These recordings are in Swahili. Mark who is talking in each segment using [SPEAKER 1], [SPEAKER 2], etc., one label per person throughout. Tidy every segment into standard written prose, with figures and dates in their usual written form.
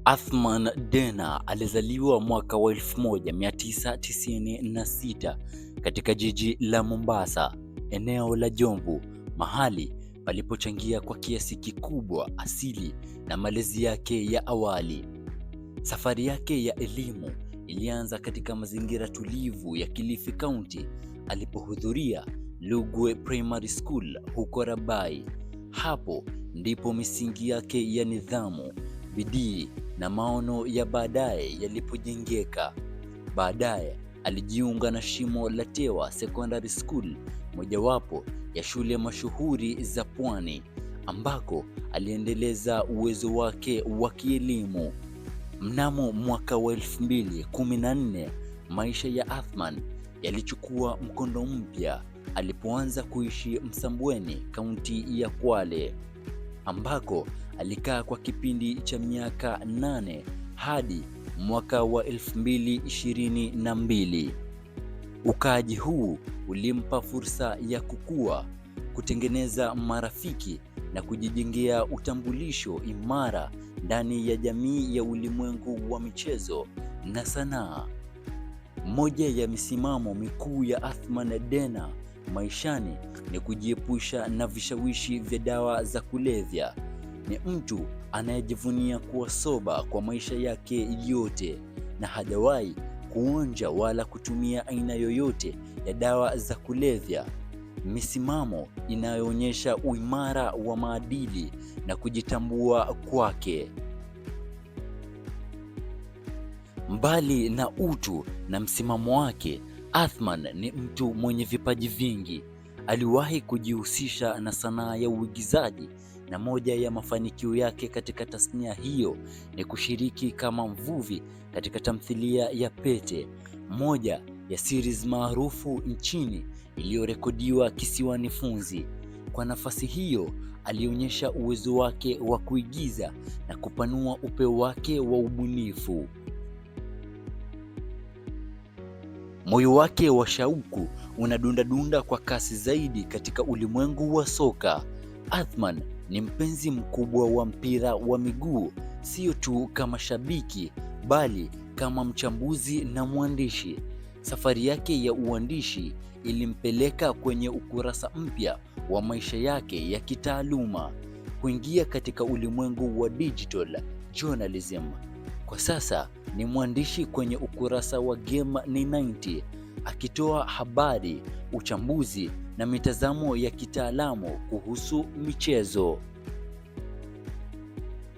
[SPEAKER 1] Athman Dena alizaliwa mwaka wa 1996 katika jiji la Mombasa, eneo la Jomvu, mahali palipochangia kwa kiasi kikubwa asili na malezi yake ya awali. Safari yake ya elimu ilianza katika mazingira tulivu ya Kilifi County alipohudhuria Lugwe Primary School huko Rabai. Hapo ndipo misingi yake ya nidhamu, bidii na maono ya baadaye yalipojengeka. Baadaye alijiunga na Shimo la Tewa Secondary School, mojawapo ya shule mashuhuri za Pwani, ambako aliendeleza uwezo wake wa kielimu. Mnamo mwaka wa 2014, maisha ya Athman yalichukua mkondo mpya alipoanza kuishi Msambweni, kaunti ya Kwale, ambako alikaa kwa kipindi cha miaka 8 hadi mwaka wa 2022. Ukaaji huu ulimpa fursa ya kukua, kutengeneza marafiki na kujijengea utambulisho imara ndani ya jamii ya ulimwengu wa michezo na sanaa. Moja ya misimamo mikuu ya Athman Dena maishani ni kujiepusha na vishawishi vya dawa za kulevya. Ni mtu anayejivunia kuwa soba kwa maisha yake yote na hajawahi kuonja wala kutumia aina yoyote ya dawa za kulevya. Misimamo inayoonyesha uimara wa maadili na kujitambua kwake. Mbali na utu na msimamo wake, Athman ni mtu mwenye vipaji vingi. Aliwahi kujihusisha na sanaa ya uigizaji na moja ya mafanikio yake katika tasnia hiyo ni kushiriki kama mvuvi katika tamthilia ya Pete, moja ya series maarufu nchini iliyorekodiwa kisiwani Funzi. Kwa nafasi hiyo, alionyesha uwezo wake wa kuigiza na kupanua upeo wake wa ubunifu. Moyo wake wa shauku unadundadunda kwa kasi zaidi katika ulimwengu wa soka. Athman ni mpenzi mkubwa wa mpira wa miguu, sio tu kama shabiki bali kama mchambuzi na mwandishi. Safari yake ya uandishi ilimpeleka kwenye ukurasa mpya wa maisha yake ya kitaaluma, kuingia katika ulimwengu wa digital journalism. Kwa sasa ni mwandishi kwenye ukurasa wa Game 90 akitoa habari, uchambuzi na mitazamo ya kitaalamu kuhusu michezo.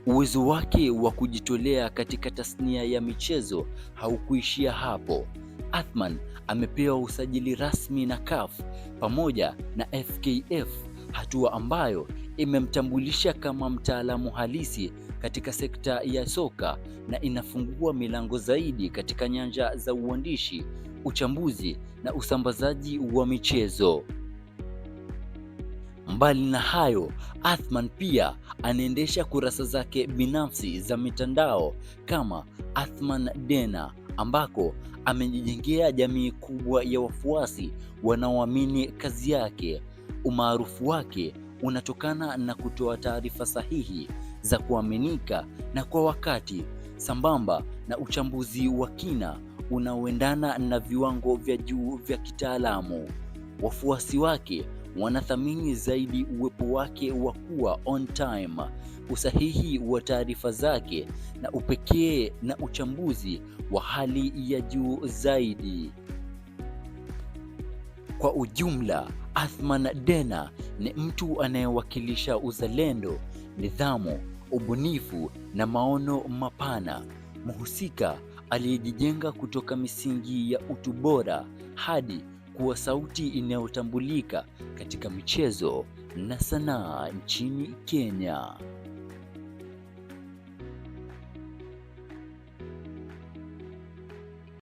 [SPEAKER 1] Uwezo wake wa kujitolea katika tasnia ya michezo haukuishia hapo. Athman amepewa usajili rasmi na CAF pamoja na FKF, hatua ambayo imemtambulisha kama mtaalamu halisi katika sekta ya soka na inafungua milango zaidi katika nyanja za uandishi, uchambuzi na usambazaji wa michezo. Mbali na hayo, Athman pia anaendesha kurasa zake binafsi za mitandao kama Athman Dena, ambako amejijengea jamii kubwa ya wafuasi wanaoamini kazi yake. Umaarufu wake unatokana na kutoa taarifa sahihi za kuaminika na kwa wakati, sambamba na uchambuzi wa kina unaoendana na viwango vya juu vya kitaalamu. Wafuasi wake wanathamini zaidi uwepo wake wa kuwa on time, usahihi wa taarifa zake na upekee na uchambuzi wa hali ya juu zaidi. Kwa ujumla, Athman Dena ni mtu anayewakilisha uzalendo, nidhamu, ubunifu na maono mapana. Mhusika aliyejijenga kutoka misingi ya utu bora hadi kuwa sauti inayotambulika katika michezo na sanaa nchini Kenya.